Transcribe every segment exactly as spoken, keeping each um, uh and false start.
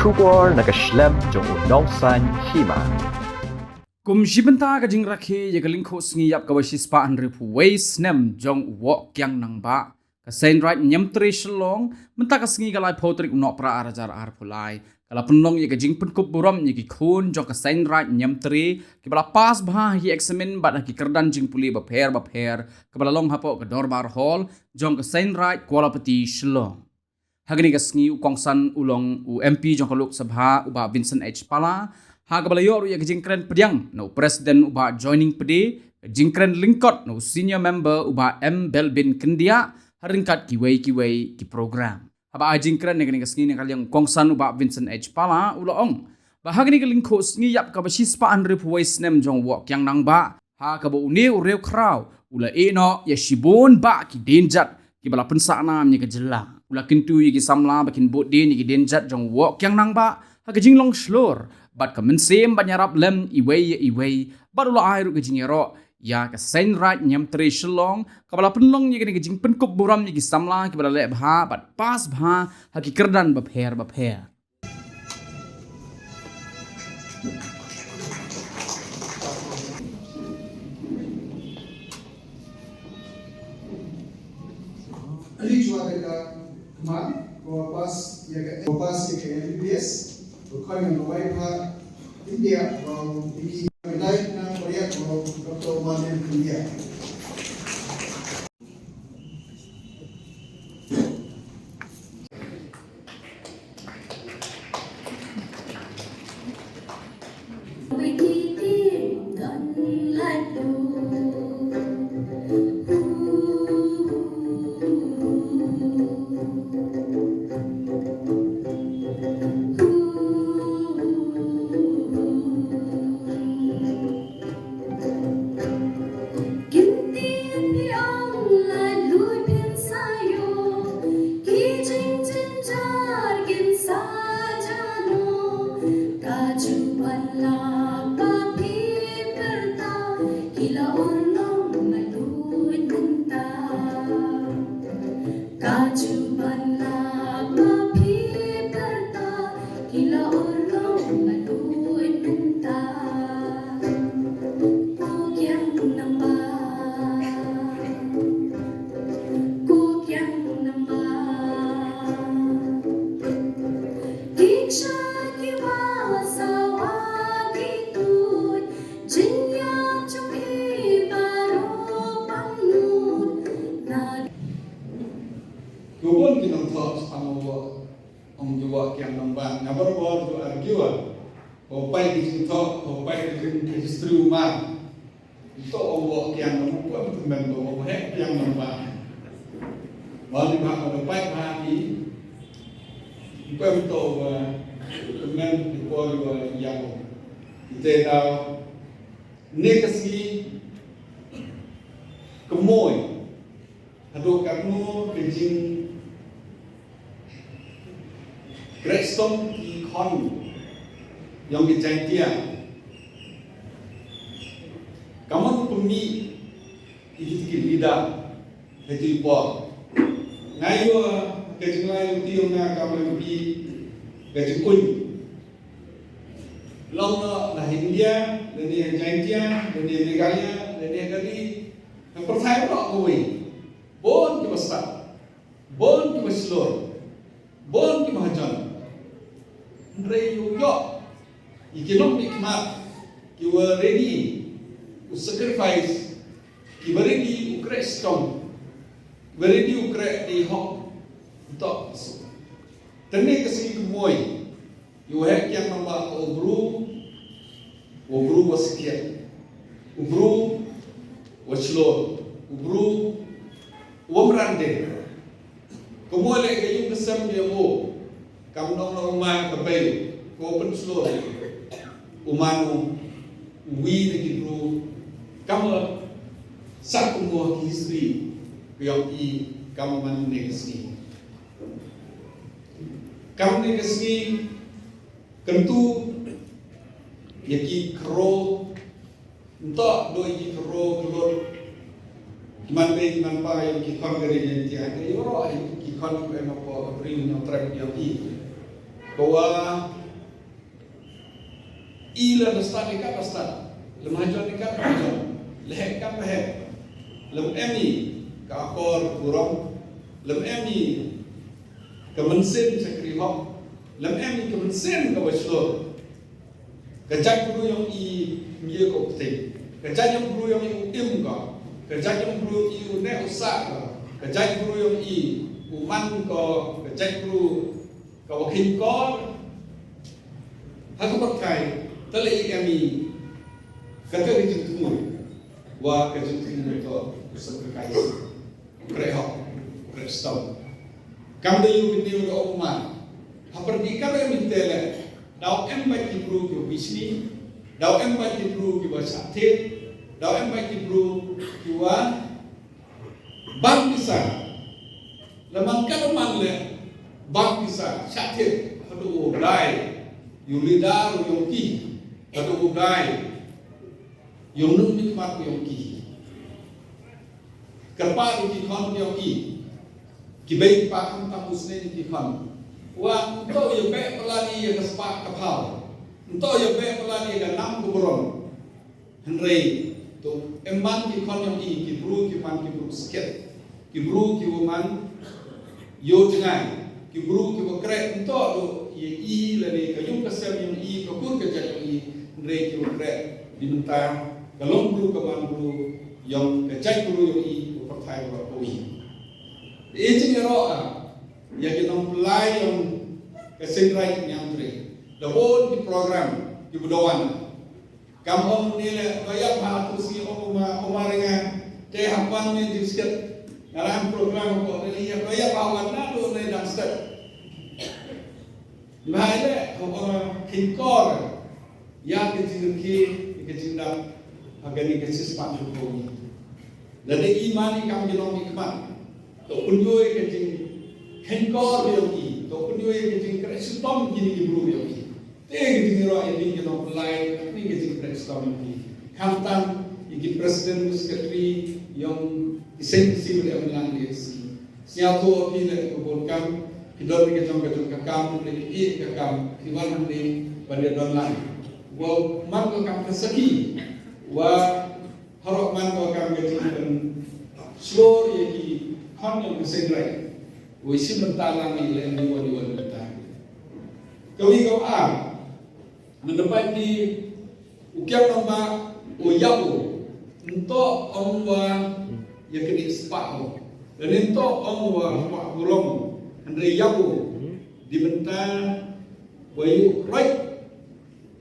Khubor na ka shlem jong u Nongsaiñ Hima. Kum shi bynta ka jingrakhe ïa ka lyngkhuh sngi ïap kaba shispah hynriewphew wei snem jong u Woh Kiang Nangbah, ka Seiñ Raid Niamtre Shillong, mynta ka sngi ka laiphew tarik u Nohprah ar hajar arphew lai, ka la pynlong ïa ka jingpynkup burom ïa ki khun jong ka Seiñ Raid Niamtre kiba la pass bha ha ki eksamin bad ha ki kyrdan jingpule bapher bapher, kaba la long hapoh ka Dorbar Hall jong ka Seiñ Raid Kualapati Shillong. Ha kane ka sngi u kongsan u long u M P jong ka Lok Sabha u Bah Vincent H Pala, ha kaba la ïoh ruh ïa ka jingkren pdiang na u President u Bah Joining Pde, ka jingkren lyngkot na u Senior Member u Bah M Belbin Kyndiah, ha ryngkat kiwei kiwei ki program. Haba ai jingkren ha kane ka sngi na ka liang u kongsan u Bah Vincent H Pala u la ong ba ha kane ka lyngkhuh sngi ïap kaba shispah hynriewphew wei snem jong u Woh Kiang Nangbah, ha kaba une u riewkhraw u la ïehnoh ïa shibun bah ki dienjat kiba la pynsah nam ïa ka jylla. U la kyntu ïa ki samla ba kin bud dien ïa ki dienjat jong u Woh Kiang Nangbah ha ka jinglong shlur bad ka mynsiem ban ïarap lem iwei ïa iwei, bad u la ai ruh ka jingïaroh ïa ka Seiñ Raid Niamtre Shillong kaba la pynlong ïa kane ka jingpynkup burom ïa ki samla kiba la leh bha bad pass bha ha ki kyrdan bapher bapher. Ani chwa ka ka kma ko pass ïa ka, ko pass ïa ka M B B S, ko khoi ngan ko wai pha India, ko iki dai na Korea, ko Doktor Maden India. Ka ju ban lap ma phi pyrta, ki la urlong ma duh mynta. Ko Kiang Namba, ko Kiang Namba. Ki cha ki wa sa wa ki tuid, jingïap jong ki baroh pang nud na. Ki bun ki nongthoh shaphang u Woh, ong ki Woh Kiang Nangbah. Nga barabor ju argue, ah. Ko peit ki jingthoh, ko peit ki jing, ki history u Mar. Nto u Woh Kiang Nangbah, u peit u tymmen, u Woh Kiang Nangbah. Ba ni ba, ba peit ba ni. U peit u to, uh, tymmen, ki por u, uh, ïa u. Ite daw, ne ka sngi, ka mui. Haduh katno ka jingkreh shitom ki khon jong ki Jaiñtia. Ka mut pynmih ïa ki leader ha ki por. Nga ïoh ka jinglai lynti jong nga ka mut pynmih ka jingkuñ. Long noh la India, lane Jaiñtia, lane Meghalaya, lane Delhi. Ka pyrthei baroh kawei. Bun kiba stad, bun kiba shlur, bun kiba hajan. Hynrei ïoh ïa ki nongmihkhmat kiba ready u sacrifice, kiba ready u kreh shitom, kiba ready u kreh dei hok. Nto suk. Te ne ka sngi ka mui. Ïa u Heh Kiang Nangbah u bru, u bru wa skhiat, u bru wa shlur, u bru wa mrande. Ka mut leh ka ïung ka sem ïa u, kam dang long ma ka bei, ko pynshlur. U man u wi na ki bru, kam sa kumno ki history, ka ïong i kam man ne ka sngi. Kam ne ka sngi, kyntu ïa ki kro, nto do ïa ki kro khlot, ki man bei ki man pa ïa ki khon ka ri Jaiñtia, ïa ki ro ïa ki khon ki em ko ka bri no trek ïa ki. Ka wa i la da stad i ka da stad, la ma jon i ka da jon, la heh ka da heh, la em i ka akor burom, la em i ka mynsiem shakri hok, la em i ka mynsiem ka wa shlur. Ka jaitbru yong i ym ye ko pteng. Ka jaitbru yong i u im ko. Ka jaitbru yong i u neh u sah ko. Ka jaitbru yong i u man ko. Ka jaitbru ka wa kheiñ ko. Ha ka pyrthai, te la i em i kata ka jingthmu. Wa ka jingthmu to sa ka kai. Kreh hok, kreh stom. Kam da ïoh bynta da ong ma. Hapyrdi kam em ïa te le. Daw em bad ki bru ki wa bishni. Daw em bad ki bru ki wa shah thied. Daw em bad ki bru ki wa bang pisa. La man ka la man le bang pisa shah thied. Haduh u dai. Ïoh lidar ïoh ki. Haduh u dai. Ïoh nung mit mat ïoh ki. Kyrpad ïa ki khon ïa ki. Ki bei ki pa khamtam u snem ïa ki khon. Wa ym toh ïa beh palat ïa ka spah ka phaw. Ym toh ïa beh palat ïa ka nam ka burom. Hynrei to em man ki khon ïa ki, ki bru ki man ki bru skhet. Ki bru ki wa man ïoh jngai. Ki bru ki wa kreh ym toh ïa i lane ka ïung ka sem ïa i, ka kur ka jait ïa i. Hynrei ki wa kreh di mynta ka long bru ka man bru ïong ka jaitbru ïong i, ka pyrthai wa ka wi. Te i jingïaroh ïa ki nongpynlai ïong ka Seiñ Raij Niamtre. Da bun ki program ki ba da wan. Kam ong ni le, ba ïap ha tu si ong ma, ong ma ringa. Te ha pan ni di sikit. Ngaran program ko ni ïap, ba ïap ha wan na tu ni dang sikit. Ba ile, ko ong ma kin kor. Ïa ka jingkyrkhu, ïa ka jingdap, ha kane ka sispan ka kawei. Lada i man i kam ki long i khmat. To pynïoh ïa ka jingkhenkor ïa i, to pynïoh ïa ka jingkreh shitom kine ki bru ïa i. Te ka jingïaroh ïa ki nongpynlai, kane ka jingkreh shitom ïa i. Khamtam ïa ki president, secretary, ïong ki seng ki seng ïa ki lang ïa i. Sñiawthooh phi leh ka bun kam, phi don ka jong ka jong ka kam, phi leh ka kam, phi wan hangne ban ïa don lang. Wa man ka kam ka sakhi, wa harok man ka kam ka jingpynshlur ïa ki khon ïong ka Seiñ Raij. Wa i shim bynta lang ïa leh ïa wan ïa wan bynta. Ka wi ka ar, Mynta pat ki u kiang nong ba u yap u. Nto ong wa ïa kini spah u. Dan nto ong wa spah u long. Hynrei yap u. Di mynta wa ïu right.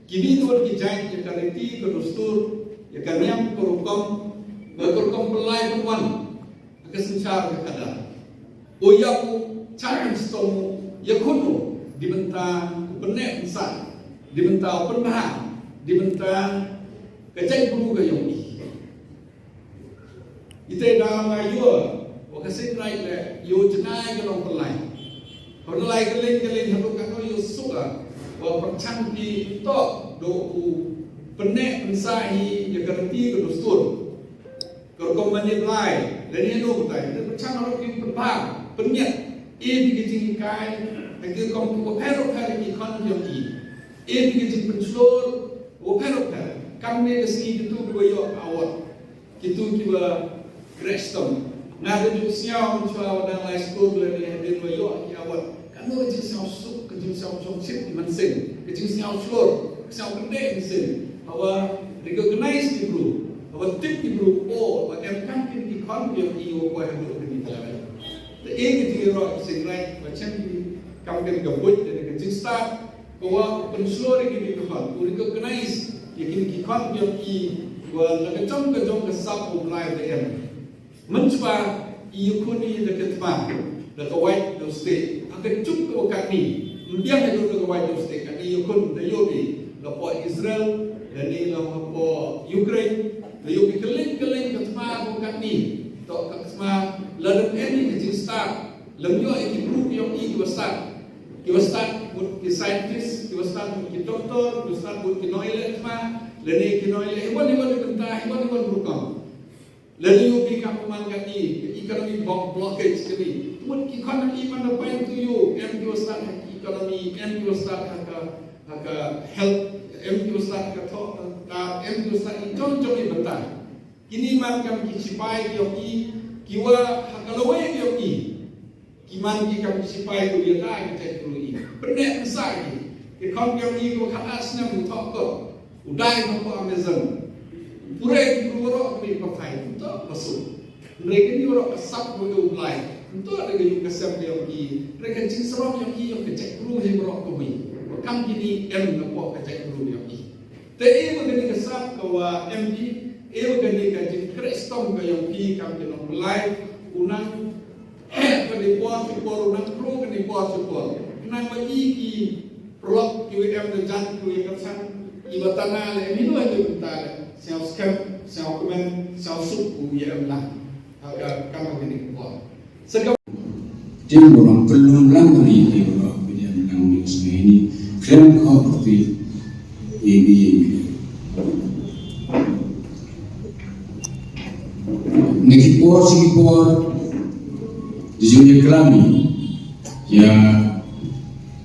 Ki wi don ki jait ïa ka riti ka dustur ïa ka niam ka rukom. Ba ka rukom pynlai pynwan. Ha ka synshar ka khadar. U ïap u, challenge to u, ïakhun u, di bynta u pynneh pynsah, di bynta u pynbha, di bynta ka jaitbru ka ïong i. Ite da nga ïoh, wa ka Seiñ Raij leh, ïoh jngai ka long pynlai. Pynlai ka leng ka leng haduh katno ïoh suk a, wa pyrshang ki to, do u pynneh pynsah hi, ïa ka riti ka dustur. Ka rukom mane blai, lane nongtai, te pyrshang ruh ki pynbha, pynmiat, e di ki jinghikai, ha ki rukom ki bapher bapher ki khon ki ïong i. E di ki jingpynshlur, bapher bapher. Kam ne ka sngi kitu ki ba ïoh award. Kitu ki ba kreh shitom. Nga da ju sñiaw mynshuwa wa dang lai skur lane hadien wa ïoh ki award. Kano ka jingsñiawsuk, ka jingsñiawsuk shit ki mynsiem, ka jingsñiaw shlur, ka sñiaw kyndit mynsiem. Hawa recognize ki bru, hawa tip ki bru, o, hawa em kam kin ki khon ki ïong i wa poi haduh kini ki level. Te e ki jingïaroh ki Seiñ Raij, wa chen ki kam kin ka buit, ka jingstad, ka wa pynshlur ïa kini ki khon, u recognize ïa kini ki khon ki ïong i, wa la ka jong ka jong ka sap u Blai da em. Mynshwa i ïakhun i da ka thma, da ka wait da u state. Ha ka juk ka wa katni, ym biang haduh da ka wait da u state, katni i ïakhun da ïoh i, la hapoh Israel, lane la hapoh Ukraine, la ïoh i kylleng kylleng ka thma ka wa katni. To ka thma, la dang em i ka jingstad, la ym ïoh i ki bru ki ïong i ki wa stad. Ki wa stad bad ki scientist, ki wa stad bad ki doktor, ki wa stad bad ki nongleh thma, lane ki nongleh, iwan iwan i bynta, iwan iwan rukom. Lane ïoh ki kam man kani, ka economic block-, blockage kani. Mut ki khon i man da pain tu ïoh, em ki wa stad ha ki Economy, em ki ba stad ha ka, ha ka health, em ki ba stad ha ka thoh, ka, em ki ba stad i jong jong i bynta. Kine man kam ki sipai ki ong i, ki wa ha ka lawei ki ong i. Ki man ki kam ki sipai ki ïada ki jait kru i. Bynne pynsa ki. Ki kham ki ong i ko khat ar snem u thoh ko. U dai ko ko Amazon. Pure ki kru ro ki pathai. Ko to ko su. Hynrei kane baroh ka sap ba u Blai. Nto da ka ïing ka sem ka ïong ki. Hynrei ka jingsarong ïong ki, ïong ka jaitbru hi baroh kawei. Ba kam kine em na pdeng ka jaitbru ïong ki. Te ïa kane ka sap ka wa em ki, ïa kane ka jingkhreh stom ka ïong ki kam ki nongblai, u nang eh kane por shu por, u nang kru kane por shu por. U nang ba i ki Paralok kiwei em da jan kiwei kyrsan, kiba tang na leh em hi leh em da kumta leh, sngewskhem, sngewkmen, sngewsuk u ïa em lang. Ha ka kam ha kane ka por. Sa ka Tim burom pynlong lang ni ki burom pynlong lang ni sngewni. Khlem khop ti. Ïa bi ïa bi. Ni ki por si ki por. Di jong ïa klam ni. Ïa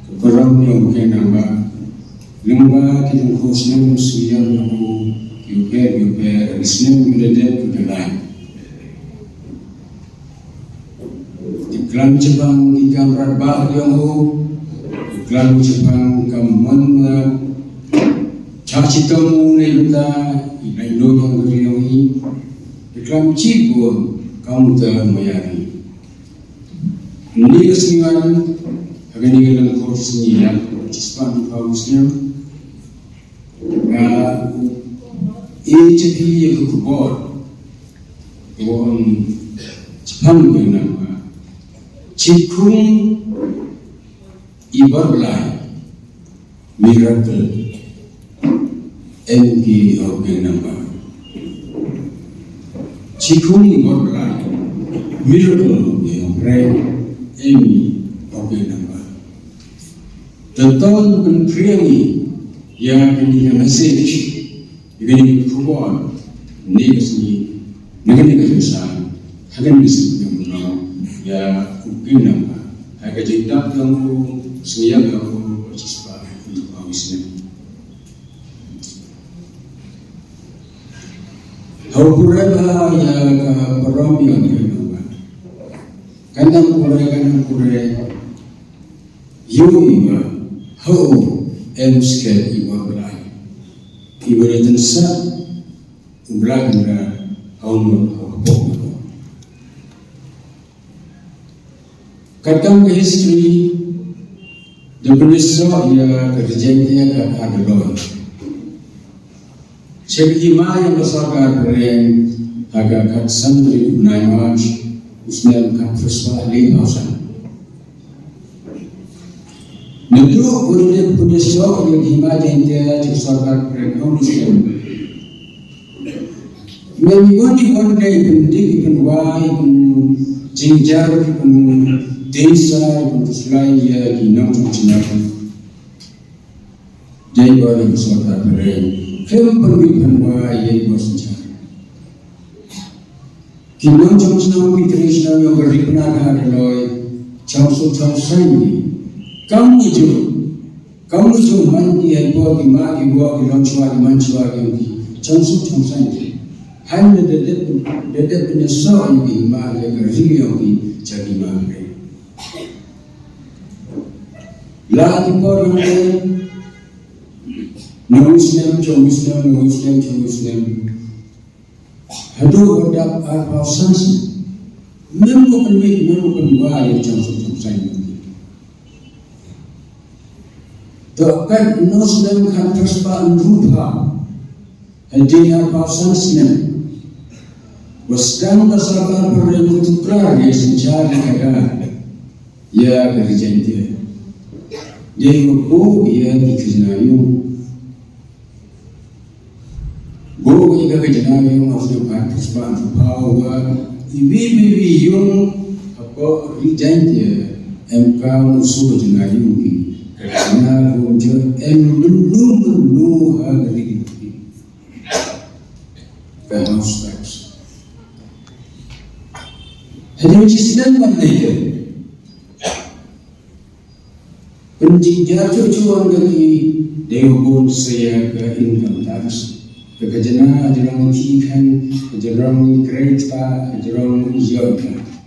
ka burom ïa u khynnah ba. Lyngba ki jong ko snem snem ïa u ki u pher ki u pher ki snem ki u dep ki u dep. Ki klam shaphang ki kam radbah ïa u. Ki klam shaphang kam mon na cha chitom u ne ta i dai do ïa u ri ïa u. Ki klam chi bun kam ta ma ïa ri. Ni ka sngi wan, ha kane ka lyngkor sngi ïa, chispah phew snem. Nga ïeit ïa ka khubor. Ka wan chispah phew snem. Chikhung i Bor Blai. Miracle. Em ki ong ki namba. Chikhung i Bor Blai. Miracle ong ki ong pray. Em ki ong ki namba. Te to pynphriang ïa kane ka message. Ïa kane ka khubor. Ni ka sngi. Ni kane ka jingsan. Ha kane ka sngi ka mano. Ïa u ki namba. Ha ka jingdap ïa u sngi ïa u chispah. Ïa u sngi. Hau pure ba ïa ka burom ïa ka namba. Ka nang pure, ka nang pure. Ïa u i ba hau em skhem i Bor Blai. I ba ri tynsa u Blai hynra hau mut hau pok. Katkam ka history da pynïasoh ïa ka Ri Jaiñtia ka Ardaloi. Sha ka hima ïa ka sorkar phareng ha ka khatsan tarik u bnai March u snem khatphra spah laiphew san. Naduh u dep pynïasoh ïa ka hima Jaiñtia sha ka sorkar phareng ha u snem. Mynta i wan i wan dei pyndik i pynwai i pynjynjar i pyntynsa i pynkhuslai ïa ki nongshong shnong. Dei ba dei ka sorkar phareng khlem pyndik pynwai ïa i bor synshar. Ki nongshong shnong ki trei shnong ïong ka Ri Bnai ka Ardaloi shong suk shong saiñ ki. Kam u ju Kam u ju man ki ha i por ki mah ki wah ki long shuwa ki man shuwa ki ong ki chong suk chong saiñ ki. Hynrei da dep da dep pynïasoh ïa ki hima ïa ka ri ïong ki sha ki hima ki. La ki por nangta na u snem sha u snem na u snem sha u snem. Haduh ba dap arphew san snem. Mem u pynmih mem u pynwai ïa chong suk chong saiñ. Te kat u snem khatphra spah hynriewphew. Hadien arphew san snem. Ba sdang ka sorkar phareng ka tuklar ïa synshar ïa ka ri Jaiñtia. Dei ba buh ïa ki khajna ïung. Buh ïa ka khajna ïung ha u snem khatphra spah hynriewphew wa iwei pa iwei ïung hapoh Ri Jaiñtia em kam u shu khajna ïung ki. Ka khajna ïung jong em mynno mynno ha ka ri ki. Ka house tax. Hadien shi snem ban leh. Ka Jingjar chuchu wan ka ki dei u bun sa ïa ka income tax. Ka khajna hajrong ki khan, hajrong kreta, hajrong ïoh ka.